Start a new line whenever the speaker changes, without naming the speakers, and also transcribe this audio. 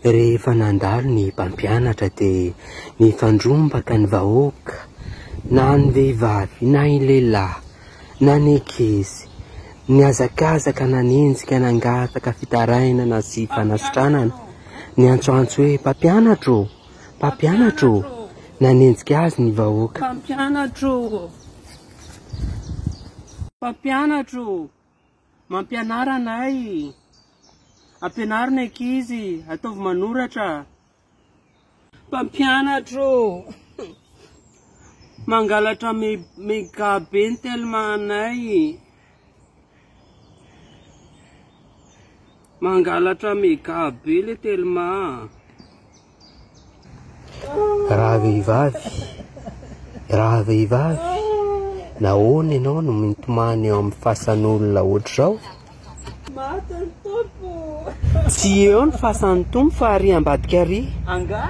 Rehefa nandalo ny mpampianatra dia nifandrombaka ny vahoaka, na ny vehivavy na ny lehilahy na ny ankizy. Nihazakazaka nanenjika nangataka fitarainana sy fanasitranana. Niantsoantso hoe mpampianatra ô! Mpampianatra ô! Nanenjika azy ny vahoaka.
Mpampianatra ô! Mpampianatra ô! Mampianara anay! Ampianaro ny ankizy, ataovy manoratra. Mpampianatra ô! Mangalatra mega be ny telma anay. Mangalatra mega be le telma.
Rahavehivavy, rahavehivavy, nahoana ianao no mitomany eo amin'ny fasan'olona ohatr'izao?
Maty ny Tompo.
Tsy eo ny fasan'ny Tompo fa ary ambadika ary.
Angaha?